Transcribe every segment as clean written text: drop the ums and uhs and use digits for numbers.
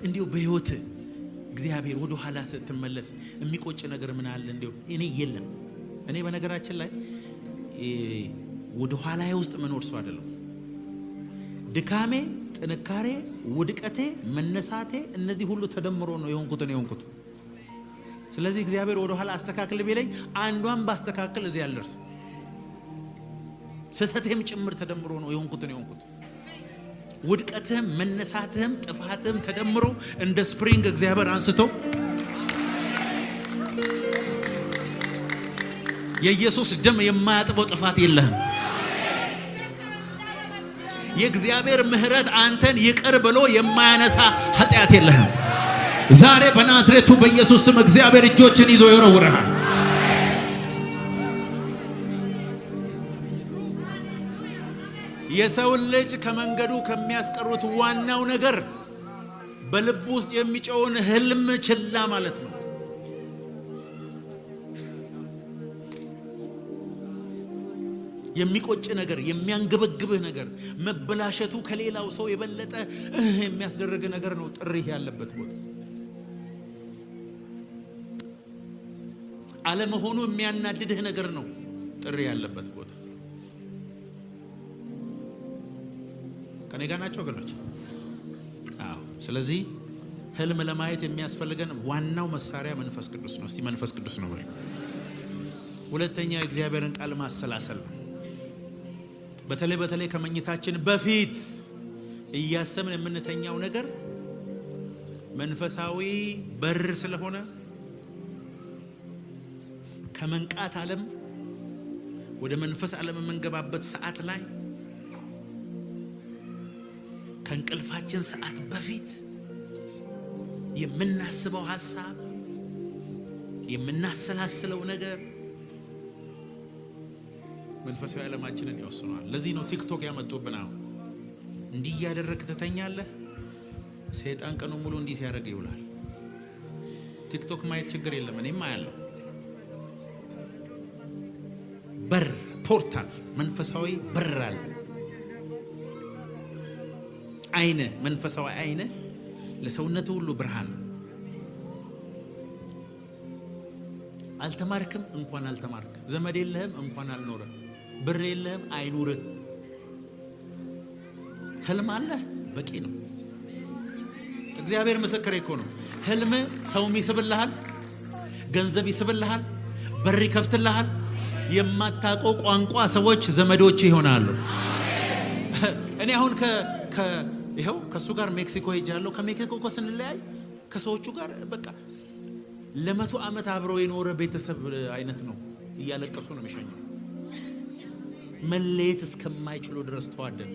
እንዲሁ በህይወት እግዚአብሔር ወደ ኋላ ስትመለስ የሚቆጭ ነገር ምን አለ? እንዲሁ እኔ የለም። እኔ በነገራችን ላይ ወደ ኋላ ውስጥ መኖር ሰው አይደለም። ድካሜ፣ ጥንካሬ፣ ውድቀቴ፣ መነሳቴ እነዚህ ሁሉ ተደምሮ ነው የሆንኩትን የሆንኩት። ስለዚህ እግዚአብሔር ወደ ኋላ አስተካክል ቢለኝ አንዷን ባስተካክል እዚህ አልደርስም። ስህተቴም ጭምር ተደምሮ ነው የሆንኩትን የሆንኩት። ውድቀትህም መነሳትህም ጥፋትህም ተደምሮ እንደ spring እግዚአብሔር አንስቶ የኢየሱስ ደም የማያጥበው ጥፋት የለህም። የእግዚአብሔር ምሕረት አንተን ይቅር ብሎ የማያነሳ ኃጢአት የለህም። ዛሬ በናዝሬቱ በኢየሱስ ስም እግዚአብሔር እጆችን ይዞ ይወረውርሃል። የሰውን ልጅ ከመንገዱ ከሚያስቀሩት ዋናው ነገር በልብ ውስጥ የሚጨውን ህልም ችላ ማለት ነው። የሚቆጭ ነገር፣ የሚያንገበግብህ ነገር፣ መበላሸቱ ከሌላው ሰው የበለጠ የሚያስደርግ ነገር ነው ጥሪህ ያለበት ቦታ። አለመሆኑ የሚያናድድህ ነገር ነው ጥሪ ያለበት ቦታ። ከኔ ጋር ናቸው ወገኖች? አዎ። ስለዚህ ህልም ለማየት የሚያስፈልገን ዋናው መሳሪያ መንፈስ ቅዱስ ነው። እስቲ መንፈስ ቅዱስ ነው በሉ። ሁለተኛ የእግዚአብሔርን ቃል ማሰላሰል ነው። በተለይ በተለይ ከመኝታችን በፊት እያሰብን የምንተኛው ነገር መንፈሳዊ በር ስለሆነ ከመንቃት ዓለም ወደ መንፈስ ዓለም የምንገባበት ሰዓት ላይ ከእንቅልፋችን ሰዓት በፊት የምናስበው ሀሳብ፣ የምናሰላስለው ነገር መንፈሳዊ ዓለማችንን ይወስነዋል። ለዚህ ነው ቲክቶክ ያመጡብን። አሁን እንዲህ እያደረግህ ትተኛለህ፣ ሰይጣን ቀኑ ሙሉ እንዲህ ሲያደርግ ይውላል። ቲክቶክ ማየት ችግር የለም፣ እኔም አያለሁ። በር portal፣ መንፈሳዊ በር አለ። አይነ መንፈሳዊ አይነ ለሰውነት ሁሉ ብርሃን። አልተማርክም እንኳን አልተማርክ፣ ዘመድ የለህም እንኳን አልኖረ፣ ብር የለህም አይኑርህ፣ ህልም አለህ በቂ ነው። እግዚአብሔር ምስክሬ እኮ ነው። ህልም ሰውም ይስብልሃል፣ ገንዘብ ይስብልሃል፣ በር ይከፍትልሃል። የማታውቀው ቋንቋ ሰዎች ዘመዶች ይሆናሉ። እኔ አሁን ይኸው ከእሱ ጋር ሜክሲኮ ሄጃለሁ። ከሜክሲኮ እኮ ስንለያይ ከሰዎቹ ጋር በቃ ለ100 ዓመት አብረው የኖረ ቤተሰብ አይነት ነው። እያለቀሱ ነው የሚሸኘው። መለየት እስከማይችሉ ድረስ ተዋደን።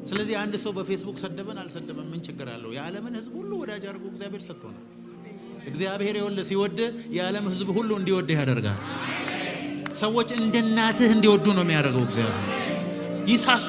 ስለዚህ አንድ ሰው በፌስቡክ ሰደበን አልሰደበን ምን ችግር አለው? የዓለምን ሕዝብ ሁሉ ወዳጅ አድርጎ እግዚአብሔር ሰጥቶናል። እግዚአብሔር ይኸውልህ ሲወድ የዓለም ሕዝብ ሁሉ እንዲወድህ ያደርጋል። ሰዎች እንደ እናትህ እንዲወዱ ነው የሚያደርገው እግዚአብሔር ይሳሱ